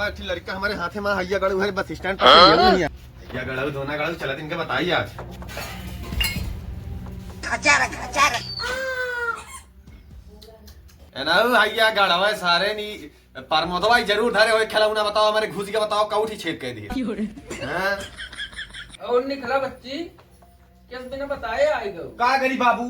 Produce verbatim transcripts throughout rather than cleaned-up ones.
एक ठे लड़का हमारे हाथे मा हैया गड़ू है, बस स्टैंड पर से ये नहीं है। हैया गड़ू, दोना गड़ू, चलत इनके बताई आज। खचार, खचार। ए ना, हैया गड़वा सारे नी, परमोदवा ही जरूर धरे होए खिलौना, बताओ, हमारे घुस के बताओ, कौठी छेद कर दिए। हाँ? और निकला बच्ची, किस बिना बताए आई गो? का करी बाबू,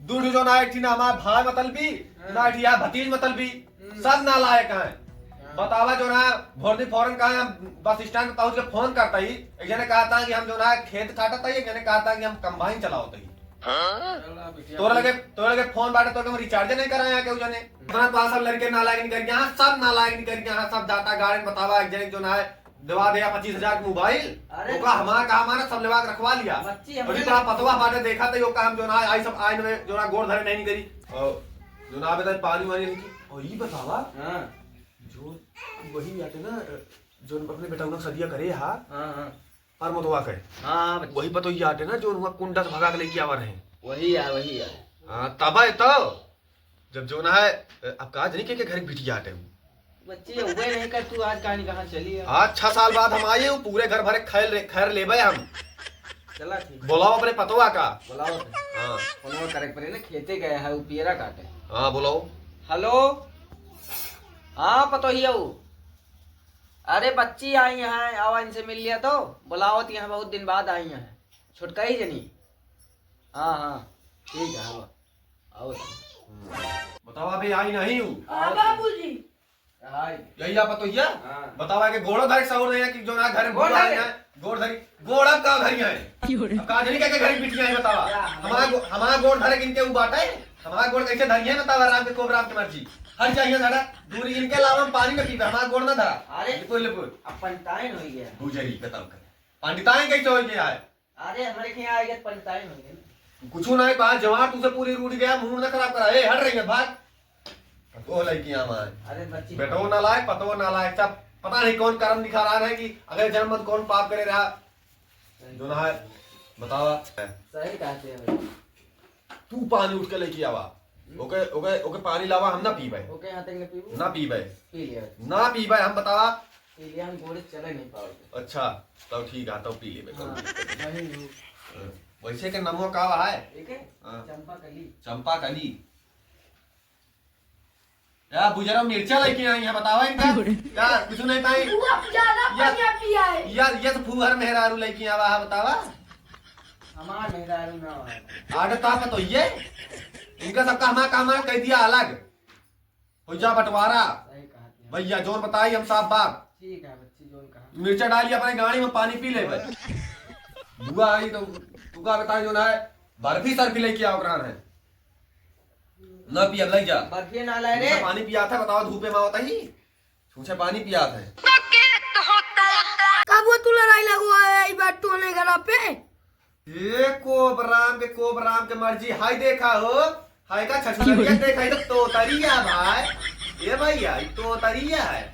दू ठो जौन है, एक ठिन हमार भाई मतलबी, हाँ। ना एक ठिन भतीज मतलबी, हम्म। सब नालायक हैं। हाँ। बतावा जौन है, भोरनी फौरन कहा हम बस स्टैंड पहुंच के फोन करता ही, एक जने कहता कि हम जौन है खेत काटत ही, एक जने कहता कि हम कंबाइन चलावत ही। हाँ? चला बिटिया। तोरे लगे, तोरे लगे फोन बाटे, तोरे हम रिचार्ज नहीं कराए हैं केहू जने। इतना तो सब लड़के नालायक निकल गया, सब नालायक निकल गया, सब जाता गार्डन। बतावा एक जने जौन है, देवा दे या पच्चीस हजार के मोबाइल, अरे। ओका हमार का हमार सब लेवा के रखवा लिया। बच्ची अभी हमरे तो आप पतवा बाटे देखा तो ओका हम जौन है, आई सब आइन में जौन है गोड़ धरे नहीं करी। और जौन है बेटा पानी वानी नहीं की। और ई बतावा, हाँ। जो वही आटे ना, जौन अपने बेटा उनक सदिया करे हा, हाँ, हाँ। परमोदवा के। हाँ, हाँ, बच्ची। वही पतोहिया आटे ना, जौन हुआ कुंडा से भगा के लेके आवा रहे। वही है, वही है। हाँ, तब है तो। जब जौन है, अब का जनी के, के घर के बिटिया आटे हूँ। बच्ची, उबे नहीं कर तू, आज कहानी कहाँ चली है? आज छह साल बाद हम आए हूँ, पूरे घर भरे खैर ले, खैर लेबे हम। चला ठीक। बुलाओ अपने पतवा का। बुलाओ तो। हाँ। फोनवा करे के पड़े ना, खेते गए है, वो पियरा काटे। हाँ, बुलाओ। हेलो। हाँ, पतोहिया वो। अरे, बच्ची आई हैं, आवा इनसे मिल लिया तो। बुलाओ तो यहाँ बहुत दिन बाद आई हैं। छुटका ही जनी। हाँ, हाँ, ठीक है, आवा। आओ। बतावा बे, आई नहीं हूँ। हाँ, बाबूजी। हाय। यही आप तो ये? हाँ। बतावा के गोड़ो धरे सहूर नहीं है कि जो ना घर में गोड़ बुआ धरे। है, गोड़ धरी, गोड़ अब का धरी है? अब का धरी के, के घर में बिटिया है, बतावा। क्या? हमारा गो-, हमारा गोड़ धरे किनके ऊ बाटे? हमारा गोड़ कैसे धरी है, बतावा, राम के कोब राम के मर्जी। हर चाहिए सारा, दूर इनके अलावा हम पानी न पीबे, हमारा गोड़ ना धरा। अरे। लिपुर, लिपुर। अब पंडिताइन हो गया। बुझरी, बताओ कर। पंडिताइन कैसे हो गया है? अरे, हमरे के यहाँ आइए, पंडिताइन हो गए ना। कुछ ना है, बाहर जवान तुझे पूरी रूढ़ गया, मूड ना खराब करा। ए, हट रही है, भाग। पतो लड़की हमारे। अरे, बच्ची। बेटो ना लायक, पतो ना लायक, सब पता नहीं कौन कर्म दिखा रहा है कि अगले जन्म में कौन पाप करे रहा। सही। जो ना है, बतावा। सही कहते हैं भाई। तू पानी उठ के लेके आवा। हम्म। ओके, ओके, ओके, पानी लावा, हम ना पीबे। ओके, यहाँ तक ना पीबू? ना पीबे। पी लिया। ना पीबे, हम बतावा। पी लिया, हम गोड़े चले नहीं पाओगे। अच्छा, तब ठीक है, तब पी लेबे, तब हाँ, पी लेबे। वही हूँ। हाँ, वैसे के नमो का है? एक है? हाँ। चंपा कली। चंपा कली। या बुजरा मिर्चा लेके आई है, बतावा इनका। अरे। क्या कुछ नहीं पाई? वो अब ज्यादा या, पनिया पिया है। यार, ये तो फूहर मेहरारू लेके आवा है, बतावा। हमार मेहरारू ना आवा है। आगे तो आप तो ये, इनका सबका हमारा काम है, कह दिया अलग। हो जा बंटवारा। सही कहा तुमने। भैया, जोर बताई हम साफ बात। ठीक है, बच्ची, जोन कहा। मिर्चा डाली अपने गाड़ी में, पानी पी ले भाई। बुआ आई तो तू का बताई जो ना है, बर्फी सर्फी लेके आओ करान है। ना पिया, ले जा। बर्फी ना लाए रे। छूछे पानी पिया था, बताओ, धूपे में होता ही। छूछे पानी पिया था। कब वो तू लड़ाई लगवा है, ई बात तूने घर पे? ए कोब राम के, कोब राम के मर्जी। हाय देखा हो, हाय का छछुनरिया देखा, ई तो तोतरिया भाई। ए भैया, ई तोतरिया है।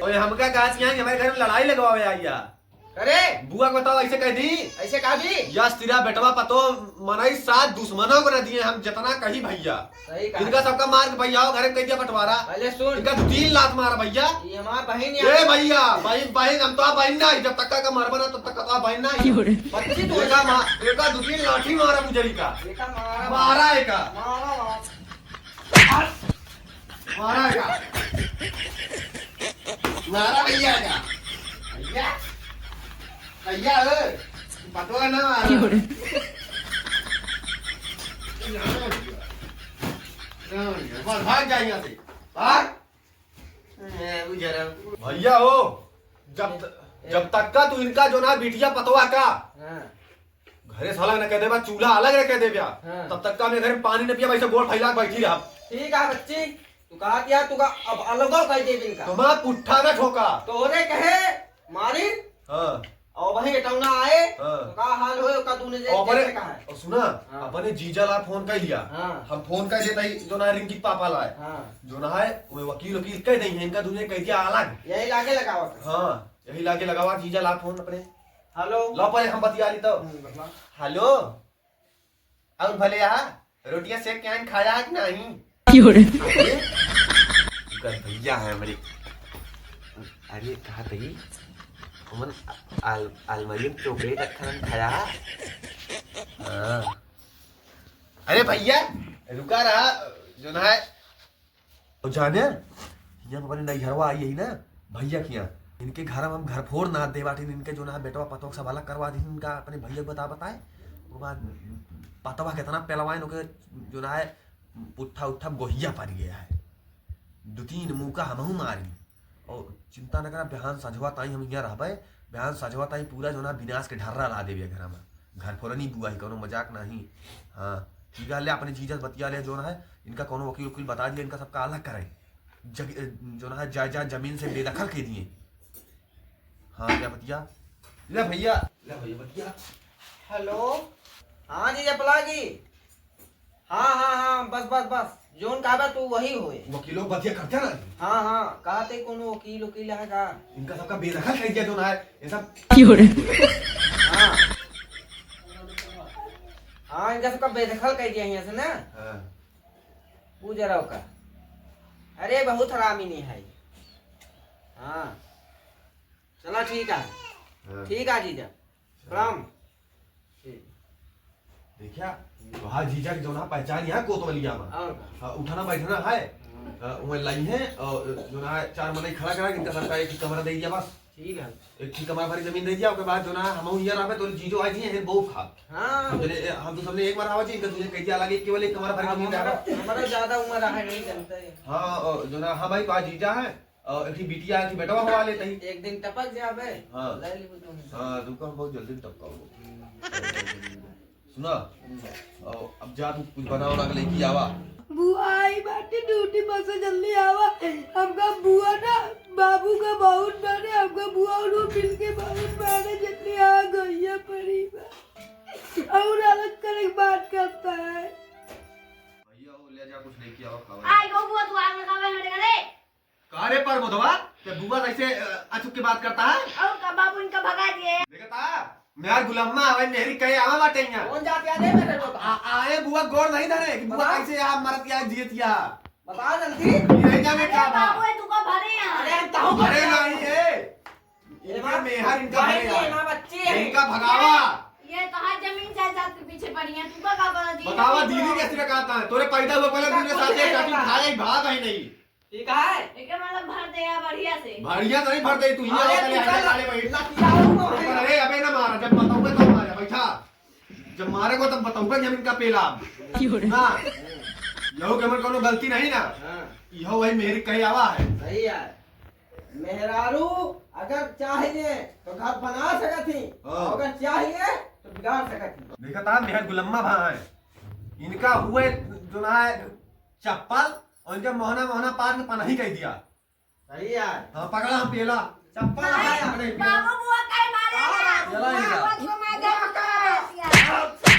और हमका कहा कि यहाँ हमारे घर में लड़ाई लगवावे आइया। अरे! बुआ को बताओ, ऐसे कह दी? ऐसे कहा दी? यस, तेरा बेटवा पतो मनई साथ दुश्मनों को न दिए हम, जितना कही भैया। सही कहा। इनका सबका मार के भैया हो, घर में कह दिया बंटवारा। पहले सुन। इनका दो तीन लात मारा भैया। ये हमारा बहन ए है। भैया, बहन, बहन, हम तो आप बहन ना, जब तक का मरबा ना, तब तक का तो आप बहन ना। क्यों रे? बच्ची तो एका मा-, एका दो तीन लाठी मारा बुजरी का। एका मारा। मारा एका। मारा, मारा। मारा एका। मारा भैया एका। भैया। भैया, ए, पतवा ना मारा। क्यों रे? बस भाग जा यहाँ से। भाग। ए, बुझरम। भैया हो, जब त-, जब तक का तू इनका जो ना बिटिया पतवा का हाँ। घरे से अलग न कह देबा, चूल्हा अलग न कह देबा, हाँ। तब तक का मैं घर में पानी न पिया, वैसे गोड़ फैला के बैठी रहा। ठीक है बच्ची, तू कहा दिया, तू का अब अलगो कह दे इनका। तुम्हारा पुट्ठा ना ठोका। तोरे कहे मारी। हाँ। और वही एटौना आए, हाँ। तो का हाल होए, ओका दूने जे और अपने, कैसे कहा है? और सुना, हाँ। अपने जीजा ला फोन कर लिया। हाँ। हम फोन कर देता ही, जो ना रिंकी पापा लाए। हाँ। जो ना है, वो वकील, वकील कह देंगे, इनका दूने कह दिया अलग। यही लागे लगावत है। हाँ, यही लागे लगावा, जीजा ला फोन अपने। हेलो। ला पहले हम बतिया ली तो। हम्म, बतला। हेलो। और भले यहाँ रोटियां सेक के आइन, खाया है कि नहीं? क्यों रे? अरे, गद भैया है हमारे। अरे, कहा तई, ओमन आल-, आलमारी में चॉकलेट रखा रहन, खाया। हाँ। अरे भैया, रुका रहा, जौन है, और जाने, यहाँ अपने नैहरवा आई है ना, भैया के यहाँ, इनके घर में हम घर फोड़ ना दे बाटिन, इनके जौन है बेटवा पतोह सब अलग करवा दी, इनका अपने भैया को बता बताए, ओकर बाद पतवा कितना पेलवाइन, ओके जौन है पुट्ठा उट्ठा गोहिया पड़ गया है, दो तीन मुका हमहू मारी। और चिंता न करा, बिहान सझवा ताई हम यहाँ रहबे, बिहान सझवा ताई पूरा जौन है विनाश के ढर्रा ला देबे घर में। घर फोरनी बुआ ही, कोनो मजाक नहीं। हाँ, ठीक है, ले अपने जीजा से बतिया ले, जौन है इनका कोनो वकील उकील बता दिया, इनका सबका अलग करे, जग-, जौन है जायदाद जमीन से बेदखल कर दिए। हाँ, क्या बतिया? ले भैया, ले भैया बतिया। हेलो, हाँ जीजा पलागी। हाँ, हाँ, हाँ, बस, बस, बस, जौन कहबा तू वही होए। वकीलो बतिया करते ना। हाँ, हाँ, कहा तई कोनो वकील, वकील है का? इनका सबका बेदखल कर दिया जौन है, ये सब। क्यों रे? हाँ। हाँ, इनका सबका बेदखल कर दिया यहाँ से ना। हाँ। पूछ रहा का? अरे, बहुत हरामी नहीं है। हाँ। चला, ठीक है। हाँ। ठीक है, जीजा। प्रणाम। ठीक। देखिया, तोहार जीजा के जौन है पहचान यहाँ कोतवालिया में। और का? हाँ, उठना बैठना है। हाँ। हाँ, वहीं लाई है और जौन है चार मनई खड़ा करा, इनका सबका एक ही कमरा दे दिया बस। ठीक है। एक ही कमरा भरी जमीन दे दिया, ओकर बाद जौन है हम यहाँ रहबे, तोरे जीजो आई जी, ये बहुत खा। हाँ। हम तोरे, हम तो सबने एक बार आवा जी, इनका तुझे कह दिया लगे केवल एक कमरा भरी अब जमीन हमारा, देबे। हमारा ज्यादा उम्र है, नहीं जानते। हाँ, और जौन है, हाँ भाई, तोहार जीजा है, और एक ही बिटिया, एक ही बेटवा हवा लेते ही। एक दिन टपक जाबे, हाँ। ले ली तुम। हाँ, रुको, हम बहुत जल्दी टपकाओ। हम्म। सुना? हम्म। और अब जा, तू कुछ बना उना के लेके आवा। बुआ आई बाटे ड्यूटी पर से, जल्दी आवा। हमका बुआ ना, बाबू का बहुत मारे, हमका बुआ उन्हों मिल के बहुत मारे, जल्दी आ गई है परी बा। और अलग करे की बात करता है। भैया, वो ले जा, कुछ लेके आवा, खावा। आई गो बुआ, तू आग लगावे हमारे घरे। का रे परमोदवा, ते बुआ कैसे, अ, अचुक के बात करता है? और का बाबू इनका भगा दिए। देखता, मेहर गुलम्मा आवे, मेहरी कहे आवा बाटे यहाँ। कौन जात याद है मेरे को? आ, आए बुआ गोड़ नहीं धरे कि बुआ बता। कैसे यहाँ मरत या जियत या। बता जल्दी। ये क्या में अरे का बा? बाबू, ये तू का भरे यहाँ। अरे हम ताऊ अरे भरे। नहीं, ए। ये इनका माँ, मेहर, इनका भाई, भरे ये यार। माँ बच्ची है। इनका भगावा। ये तोहार जमीन जायदाद के पीछे पड़ी है, तू का, का करत ही बतावा, है? दीदी कैसे कहता है? तोरे पैदा हुआ पहले तू मेरे साथ एक काटी खाए, भाग है नहीं। ठीक है। एके मतलब भर दे या बढ़िया से। बढ़िया से नहीं भर दे, तू ये अरे, वाला तू ले, चल, आगे वाले भाई। लतियाओ तो है। अरे, अबे ना मारा, जब बताऊंगा तब मारा, बैठा। जब मारेगो तब बताऊंगा कि हम इनका पेला। क्यों रे? ना, यहो के हमर कोनो गलती नहीं ना। हाँ। यहो वही मेहरी कहे आवा है। सही है। मेहरारू अगर चाहिए तो घर बना सकत ही, हाँ। अगर चाहिए तो बिगाड़ सकत ही। देखा था, मेहर गुलम्मा भा है। इनका हुए जो ना है चप्पल और इनके मोहना, मोहना पार के पनाही कह दिया। सही है। हाँ, पकड़ा हम पेला। चप्पल नहीं, है। पकड़े पेला। बाबू बुआ काहे मारे ना? चला इनका। बाबू को मार दे, बाबू को मार दे।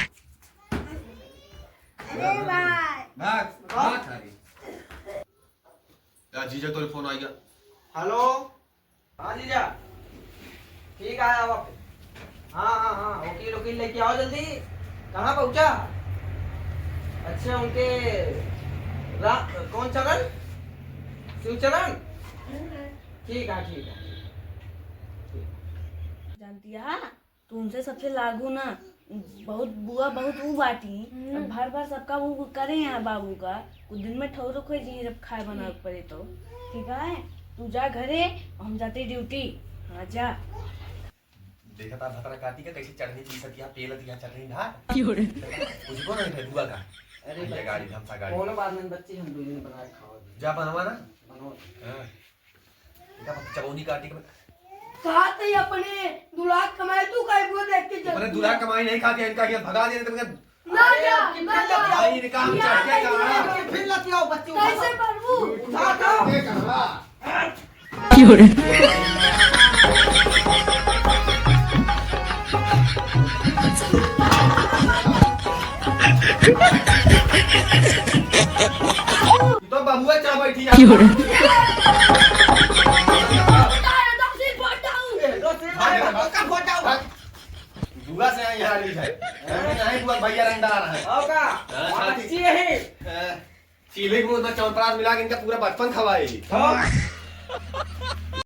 अरे भाई। भाग, भाग सारी। या जीजा, तोरे फोन आइगा। हेलो। हाँ जीजा, ठीक है, आओ आप। हाँ, हाँ, हाँ, वकील, वकील लेके आओ जल्दी। कहाँ पहुँचा? अच्छा, उनके रा-, कौन चरण? शिवचरण? ठीक है, ठीक है, ठीक है। जानती है, तुमसे सबसे लागू ना, बहुत बुआ, बहुत ऊ बाटी। हम्म। अब भर भर सबका वो करे यहाँ बाबू का, कुछ दिन में ठौर खोज जी जब खाए बनावे के पड़े तो। ठीक है, तू जा घरे, हम जाते ड्यूटी। हाँ, जा। देखा था भतरा काटी का कैसे चटनी पीसत यहाँ, पेलत यहाँ चटनी ढार। क्यों रे? कुछ को नहीं है बुआ का। अरे भैया, बच्ची, गाड़ी, धमसा गाड़ी। कोनो बात नहीं बच्ची, हम दो दिन बना के खाओ। जा बनवा ना। बनवा। हाँ। इनका चबौनी काटी के कहा तई अपने दुलार कमाई तू काहे बुआ देख के अपने चलती दुलार है? कमाई नहीं खाते, इनका ये भगा देने तुमने। ना अरे, जा, अब की ना फिर जा। लतियाओ। भाई, इनका हम यहाँ चढ़ के नहीं कहाँ? है। अब की फिर लतियाओ बच्ची कैसे ऊपर। प्रभु? उठा दो। ये कहाँ? क्यों रे? तो बबुआ चा बैठी है। क्यों रे? ए, दो सिर भाई, भाई, भाई, भाई, भाई। बुआ से यहाँ आ रही है। नहीं, बुआ, भैया रंगदार है। आओ का? हाँ, हाँ, छाती। बच्ची यही। हाँ, चीले को उतना चौंपरास मिला के इनका पूरा बचपन खवाए। हाँ।